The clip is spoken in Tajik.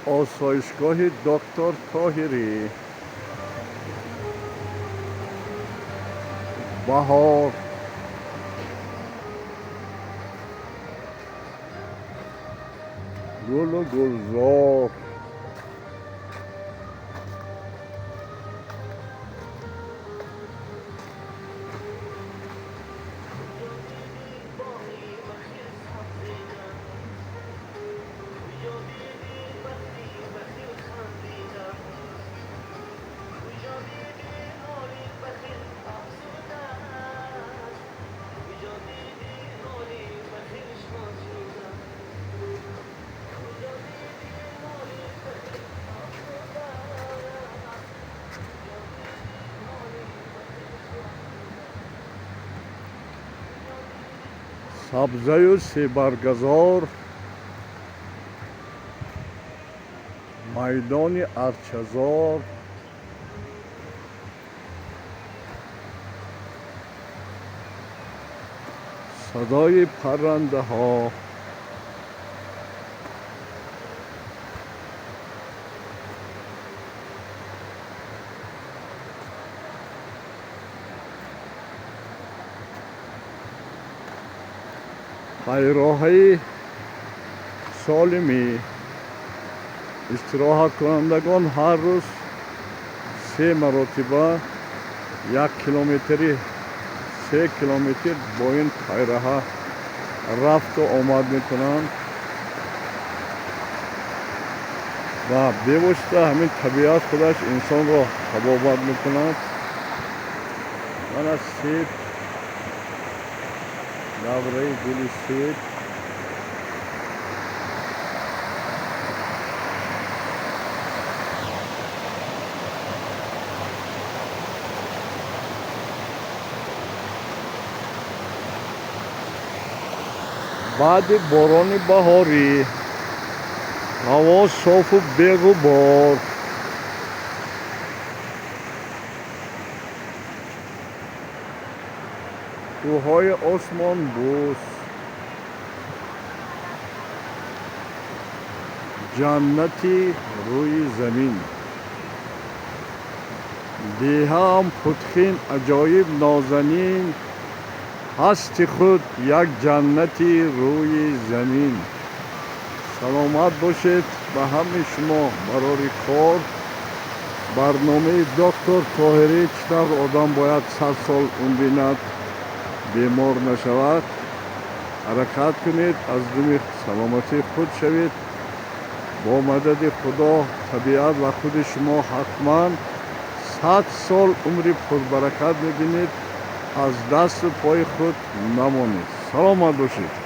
Осоишгоҳи доктор Тоҳирӣ. Баҳор, гулу гулзор. Сабзаю себаргазор, майдони арчазор. Садои паррандаҳо. Пайроҳаи солимӣ. Истироҳаткунандагон ҳар рӯз се маротиба 1 километри, 3 километр бо ин пайраҳа рафту омад мекунанд ва бевосита ҳамин табиат худаш инсонро табобат мекунад. Мана себ, давраи гули себ. Баъди борони баҳорӣ ҳаво софу беғубор. Кӯҳҳои осмонбӯс, ҷаннати рӯи замин. Деҳаам Путхин аҷоиб нозанин, ҳасти худ як ҷаннати рӯи замин. Саломат бошед, ба ҳамаи шумо барори кор. Барномаи доктор Тоҳирӣ, чӣ тавр одам бояд 100 сол умр бинад, бемор нашавад. Ҳаракат кунед, аз думи саломатии худ шавед. Бо мадади Худо, табиат ва худи шумо ҳатман 100 сол умри пурбаракат мебинед. Аз дасту пои худ намонед. Саломат бошед.